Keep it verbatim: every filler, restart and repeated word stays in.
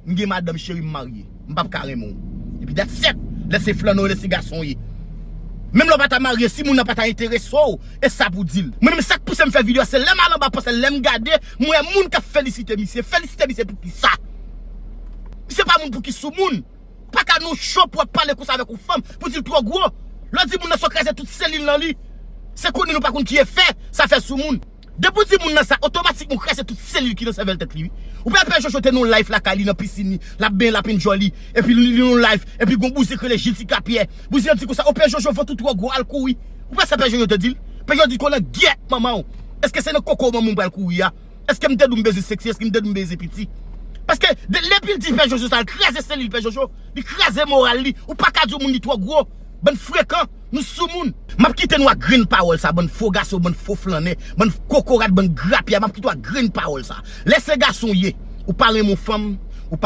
M gen madanm cheri, m marye. M p ap ka renmen w. Epi that's it. Lè se flannè w ye, lè se gason w ye. Menm lè w pa ta marye, si moun nan pa ta enterese w, e sa pou di l. Mwen menm sa k pouse m fè videyo a, se lè m al anba pòs la, lè m gade, m wè moun k ap felisite misye. Felisite misye pou ki sa? Misye pa moun pou ki soumoun. Pa ka nou cho pou ap pale konsa avèk yon fanm, pou di l twò gwo. Lè w di moun nan sa w kraze tout selil nan li. Se konnen nou pa konn ki efè sa fè sou moun. Depi w di moun nan sa, otomatikman w kraze tout selil ki nan sèvèl tèt li, wi. Ou pa wè Pè Jojo te nan yon live lakay li, nan pisin li, l ap benyen, l ap enjoy li, epi li nan yon live, epi gon bouzen k rele Jessica Pierre. Bouzen an di konsa, o Pè Jojo, vant ou twò gwo, al kouri. Ou pa wè sa Pè Jojo te di l? Pè Jojo di, konnen gyèt manman w. Èske se nan koko manman w m pral kouri a? Èske m te di w m bezwen seksi? Èske m te di w m bezwen piti? Paske de- depi l di Pè Jojo sa, l kraze selil Pè Jojo, li kraze moral li. Ou pa ka di yon moun li twò gwo. Bann frekan, nou soumoun. M ap kite nou ak grenn pawòl sa, bann fo gason, bann fo flannè, bann kokorat, bann grapya. M ap kite w ak grenn pawòl sa. Lè se gason w ye, ou pa renmen yon fanm,